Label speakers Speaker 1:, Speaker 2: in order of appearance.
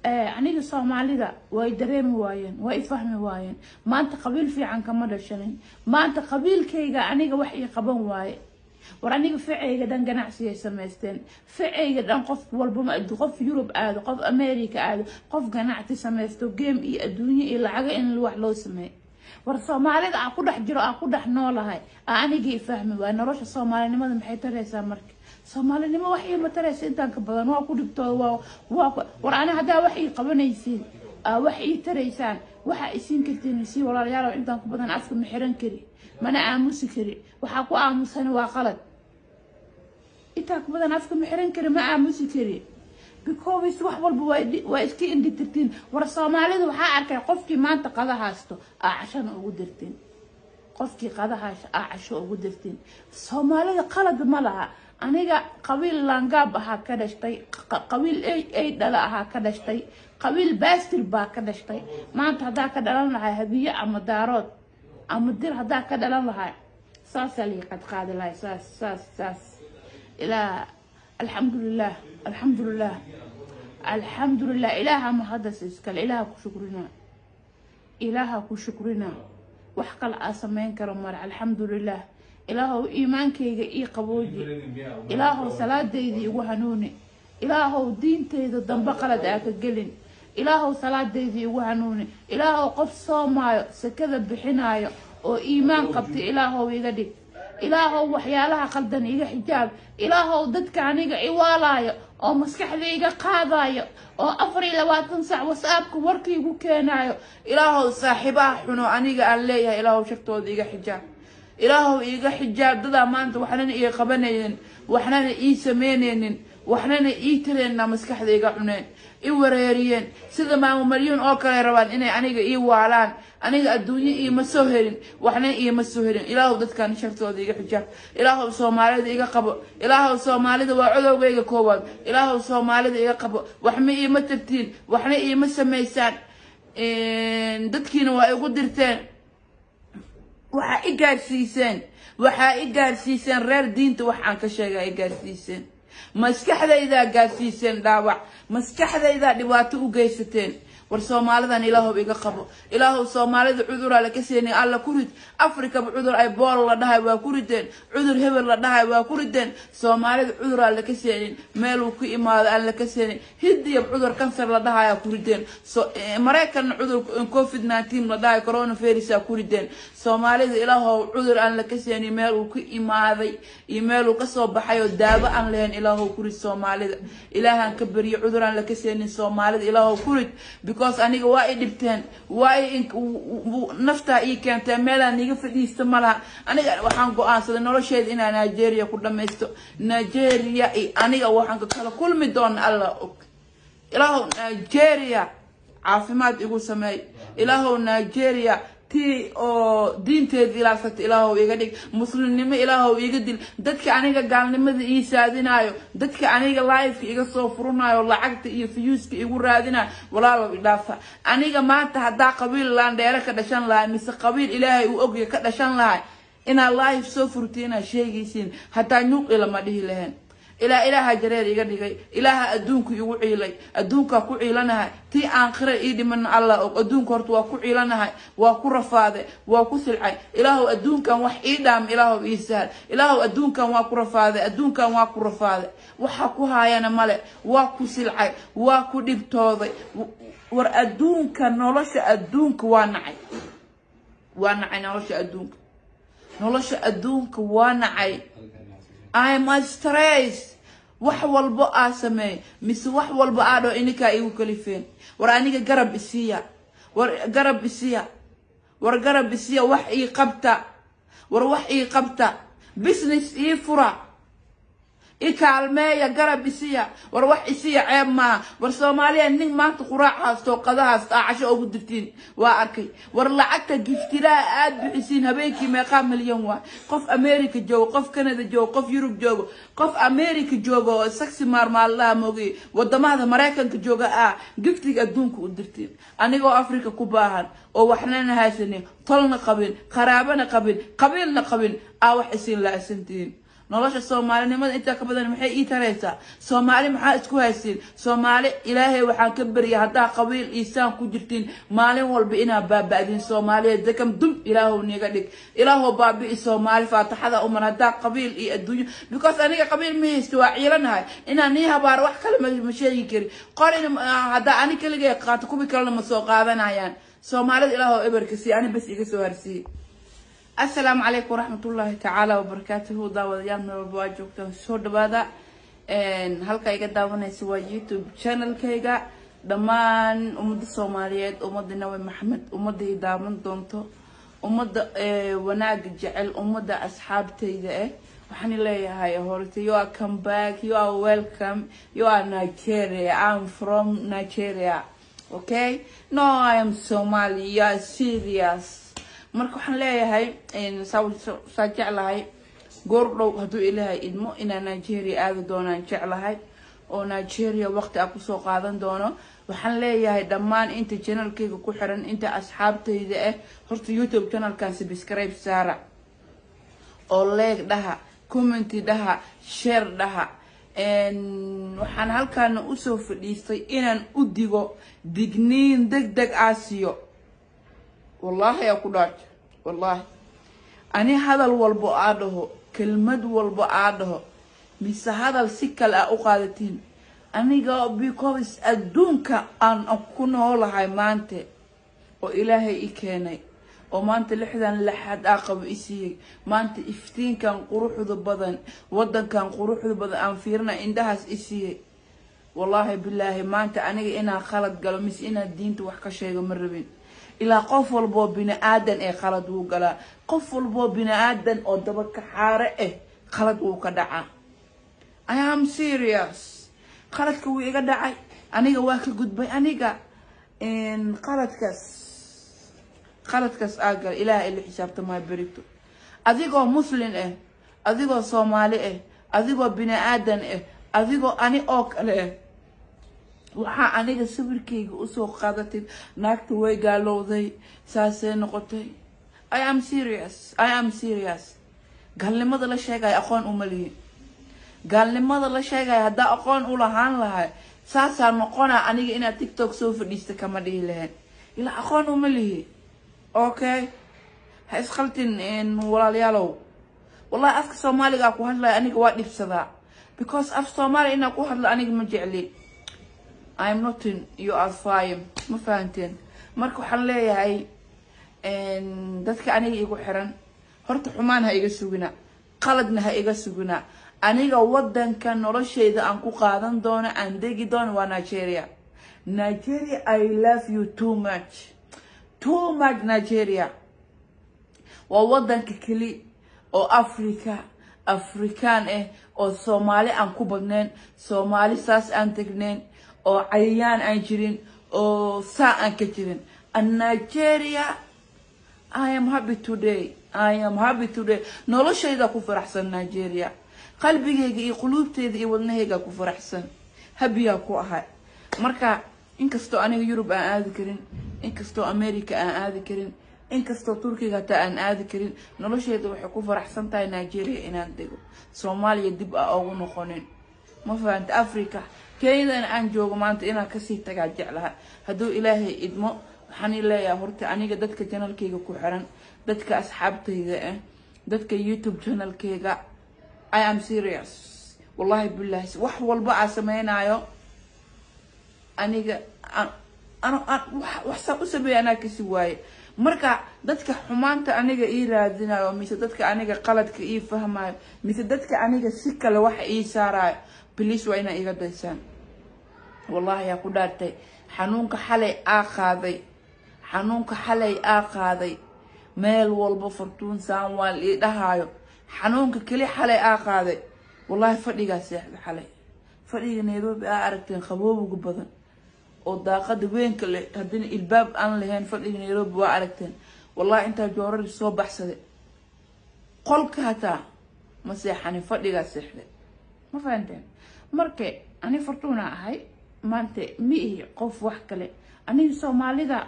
Speaker 1: Aniga Soomaalida way dareemi waayeen, way fahmi waayeen. Maanta qabiil fiican kama dhashanin. Maanta qabiilkayga aniga wax ii qaban waaye. War aniga ficayga dhan ganacsigay samaysteen, ficayga dhan qof walba, qof Yurub aado, qof America aado, qof ganacsi samaysto, game iyo adduunyo iyo lacago in wax loo sameeyo. War Soomaalida aan ku dhex jiro, aan ku dhex noolahay, anigii fahmi waay. Nolosha Soomaalinimada maxay taraysaa? Marka Soomaalinimo wax iima taraysa intaan ka badan. Waa ku dhibtooda, waa war ani haddaa wax ii qabanaysiin, wax ii taraysaan, waxa isiin kartiin sii. Walaalayaal, intaan ku badan afka ma xiran kari, mana aamusi kari. Waxaa ku aamusani waa qalad. Intaan ku badan afka ma xiran kari, ma aamusi kari, because wax walba waa iska indhitirtiin. War Soomaalida waxaa arkay qofkii maanta qada haysto aa cashana ugu dirtiin, qofkii qada haysto aa casho ugu dirtiin. Soomaalida qalad ma laha. Aniga qabiil laangaab ahaa ka dhashtay, qabiil ay dhala ahaa ka dhashtay, qabiil baastir baa ka dhashtay. Maanta haddaa ka dhalan lahay Habiye ama Daarood ama Dir, haddaa ka dhalan lahay, saasaa lii qadqaadi lahay, saas saas saas. Ilaa alxamdulilah, alxamdulilah, alxamdulilah. Ilaaha mahadas iskale, Ilaaha ku shukrina, Ilaaha ku shukrina. Wax kale aa samayn karo male. Alxamdulilah. Ilaahow iimaankayga ii qabooji, Ilaahow salaadayda igu hanuuni, Ilaahow diintayda dambe qalad aa ka gelin, Ilaahow salaadayda igu hanuuni, Ilaahow qof soomaayo, sakada bixinaayo oo iimaan qabta Ilaahow iga dhig, Ilaahow waxyaalaha qaldan iga xijaab, Ilaahow dadka aniga iwaalaayo oo maskaxda iga qaadayo oo 24 sac WhatsAppka warka igu keenaayo.
Speaker 2: Ilaahow saaxiibaha xuno aniga aan leeyahay, Ilaahow shartooda iga xijaab, Ilaahow iiga xijaab. Dadaa maanta waxnana ii qabanaynin, waxnana ii sameynaynin, waxnana ii tareenna, maskaxda iga cuneen, i wareeriyeen, sida Maamo Maryuun oo kale rabaan inay aniga ii waalaan. Aniga adduunyo iima soo helin, waxna iima soo helin. Ilaahow dadkan shartooda iga xijaab, Ilaahow Soomaalida iga qabo. Ilaahow Soomaalida waa codowgayga koowaad. Ilaahow Soomaalida iga qabo. Waxma iima tartiin, waxna iima samaysaan, dadkiina waa igu dirteen. Waxaa i gaarsiiseen, waxaa i gaarsiiseen reer diinta wax aan ka sheegaa i gaarsiiseen, maskaxdaydaa gaarsiiseen dhaawac, maskaxdaydaa dhibaato u geysateen. War Soomaalidan Ilaahow iga qabo. Ilaahow Soomaalida cuduraa laka seenay Alla ku rid. Afrikaba cudur ay bool la dhahay waa ku rideen, cudur hebel la dhahay waa ku rideen. Soomaalida cuduraa laka seenin, meeluu ku imaado aan laka seenin. Hindiyab cudur kansar la dhahayaa ku rideen, Maraykanna cudur COVID-19 la dhahay, coronavirusa ku rideen. Soomaalida Ilaahow cudur aan laka seenin, meel uu ku imaaday iyo meeluu kasoo baxay oo daawo aan lahayn, Ilaahow ku rid Soomaalida. Ilaahaan ka baryo cudur aan laka seenin Soomaalida Ilaahow ku rid, because aniga waa i dhibteen, waa i naftaa ii keenteen, meelaan iga fadhiista ma laha. Aniga waxaan go-aansaday nolosheeda inaan Nigeria ku dhamaysto. Nigeria iyo aniga waxaan ka kala kulmi doona Allah og. Ilaahow Nigeria caafimaad igu sameey. Ilaahow Nigeria tii oo diinteeda ilaasata Ilaahow iga dhig, muslimnimo Ilaahow iga dil. Dadka aniga gaalnimada ii saadinayo, dadka aniga liveka iga soo furanayo, lacagta iyo viewska igu raadinayo, walaalow idhaafa. Aniga maanta haddaa qabiil laandheere ka dhashan lahay mise qabiil Ilaahay uu ogya ka dhashan lahay, inaad live soo furtay inaad sheegaysiin hataa nyuuq ilama dhihi lahayn. Ilaa Ilaaha jareer iga dhigay, Ilaaha adduunku igu ciilay, adduunkaa ku ciilanahay. Tii aakhira ii dhimana Allah og. Adduunka horta waa ku ciilanahay, waa ku rafaaday, waa ku silcay. Ilaahow adduunkan wax ii dhaam, Ilaahow ii sahal. Ilaahow adduunkan waa ku rafaaday, adduunkan waa ku rafaaday, waxa ku haayana male, waa ku silcay, waa ku dhibtooday. War adduunka, nolosha adduunka waa nacay, waa nacay nolosha adduunka, nolosha adduunka waa nacay. I'm a stress. Wax walbo aa sameey mise wax walbo aa dhaho ininkaa igu kalifeen. War aniga garab isiiya, war garab isiiya, war garab isiiya, wax ii qabta, war wax ii qabta, business ii fura, i kaalmeeya, garab isiya, war wax isiya, ceeb maaha. War Soomaaliya, nin maanta quraac haysto, qada haysto aa casho ugu dirtiin waa arkay. War lacagta giftilaha aad bixisiin habeenkii meeqaa milyan waa? Qof America joogo, qof Canada joogo, qof Yurub joogo, qof America joogo oo saxi maarmaalaha moogay, wadamada Maraykanka jooga ah giftiga adduunka u dirtiin. Anigoo Africa ku baahan oo waxnana haysanin, tolna qabin, qaraabana qabin, qabiilna qabin, aa wax isiin la-santihiin. Nolosha soomaalinimada intaa ka badan maxay ii taraysaa? Soomaali maxaa isku haysiin? Soomaali Ilaahay waxaan ka barya, haddaa qabiil iisaan ku jirtiin, maalin walba inaa baaba'din. Soomaaliya dekam dum Ilaahow niga dhig, Ilaahow baabi'i Soomaali. Faataxada umar haddaa qabiil iyo adduunyo, because aniga qabiil ma haysto, waa ciilanahay. Inaan nii habaaro wax kale ma sheegi karin. Qorina haddaa ani keligay qaato, kuwi kalena ma soo qaadanayaan. Soomaalida Ilaahow eberka sii, ani bas iga soo harsiiye. Asalaamu calaykum waraxmatullaahi tacaala wabarakaatuhu. Daawadayaal, meel walba waa joogtaan, soo dhawaada. Halka iga daawanaysa waa YouTube channelkayga. Dhammaan ummadda Soomaaliyeed, ummadda Nabi Maxamed, ummadda i daawan doonto, ummadda wanaaga jecel, ummadda asxaabtayda ah, waxaan leeyahay horta you are come back, you are welcome, you are Nigeria. I'm from Nigeria, okay? No, I am Somali. You are serious. Marka waxaan leeyahay, saa jeclahay, goor dhow hadduu Ilaahay idmo inaan Nigeria aadi doonaan jeclahay, oo Nigeria waqti a kusoo qaadan doono. Waxaan leeyahay dhammaan inta channelkayga ku xiran, inta asxaabtayda ah, horta YouTube channelkan subscribe saara oo like dhaha, comment dhaha, share dhaha. Waxaan halkaana usoo fadhiistay inaan u digo, digniin deg deg ah siiyo. Wallaahi aa ku dhaarto, wallaahi ani hadal walbo aa dhaho, kelmad walbo aa dhaho, mise hadal si kale aa u qaadatiin aniga, because adduunka aan ku noolahay maanta oo Ilaahay i keenay, oo maanta 60 laxaad aa qabo i siiyey, maanta iftiinkan quruxda badan, wadankan quruxda badan aan fiirina, indhahaas i siiyey, wallaahi bilaahi maanta aniga inaan khalad galo mise inaan diinta wax ka sheego ma rabin. Ilaa qof walboo bini aadan ee khalad wuu galaa, qof walboo bini aadan oo daba kaxaare ah khalad wuu ka dhacaa. I am serious. Khaladka wuu iga dhacay, aniga waa ka gudbay. Aniga qaladkaas aa gala, Ilaah ila xisaabtamaha berito. Adigoo Muslin ah, adigoo Soomaali ah, adigoo bini aadan ah, adigoo ani oo kale ah, waxaa aniga sawirkayga usoo qaadatay naagta way gaalowday, saasay noqotay. I am serious, I am serious. Gaalnimada la sheegaya aqoon uma lihin. Gaalnimada la sheegaya haddaa aqoon u lahaan lahay, saasaa noqonaa aniga inaad TikTok soo fadhiista kama dhihi lahayn, ilaa aqoon uma lihi. Okay, ha isqaltin walaalayaalow. Wallahi afka Soomaaliga ku hadlaya aniga waa dhibsadaa, because af Soomaaliya inaa ku hadlo aniga ma jecli. I'm nothing, you are fine. Ma fahanteen? Marka waxaan leeyahay dadka aniga igu xiran, horta xumaan ha iga sugina, qaladna ha iga sugina. Aniga wadanka nolosheyda aan ku qaadan doono, aan degi doono, waa Nigeria. Nigeria, I love you too much, too much. Nigeria waa wadanka keli oo Africa, Afrikaan ah, oo Soomaali aan ku badnayn, Soomaali saas aan tegnayn, oo cayayaan aan jirin, oo saa aan ka jirin. And Nigeria, I am happy today, I am happy today. Noloshayda ku faraxsan Nigeria, qalbigayga iyo quluubteyda iyo wadnahayga ku faraxsan, happy-yaa ku ahay. Marka inkastoo aniga Yurub aan aadi karin, inkastoo America aan aadi karin, inkastoo Turkiga hataa aan aadi karin, nolosheeda waxay ku faraxsan tahay Nigeria inaan dego, Soomaaliya dib a ugu noqonin. Ma fahanta? Africa, Kenyadana aan joogo maanta inaan kasii tagaa jeclaha hadduu Ilaahay idmo. Waxaan leeyahay horta aniga dadka channelkayga ku xiran, dadka asxaabtayda ah, dadka YouTube channelkayga, I am serious. Wallahi billahi wax walba aa sameynayo aniga wax saa u sameeya anaa kasi waaye. Marka dadka xumaanta aniga ii raadinayo, mise dadka aniga qaladka ii fahmayo, mise dadka aniga si kale waxa ii saarayo, please waa inaa iga daysaan. Wallahi yaa ku dhaartay, xanuunka xalay aa qaaday, xanuunka xalay aa qaaday, meel walba Fartuun saan waa ii dhahaayo, xanuunka keli xalay aa qaaday. Wallahi fadhigaa seexda xalay, fadhiga Nairobi aa aragteen, qaboobiga badan oo daaqada weynka leh, haddana ilbaab aan lahayn, fadhiga Nairobi waa aragteen. Wallahi intaa joorari soo baxsaday, qolka hataa ma seexanin, fadhigaa seexday. Ma fahanteen? Marka ani Fartuuna ahay maanta, ma ihi qof wax kale. Aniga Soomaalida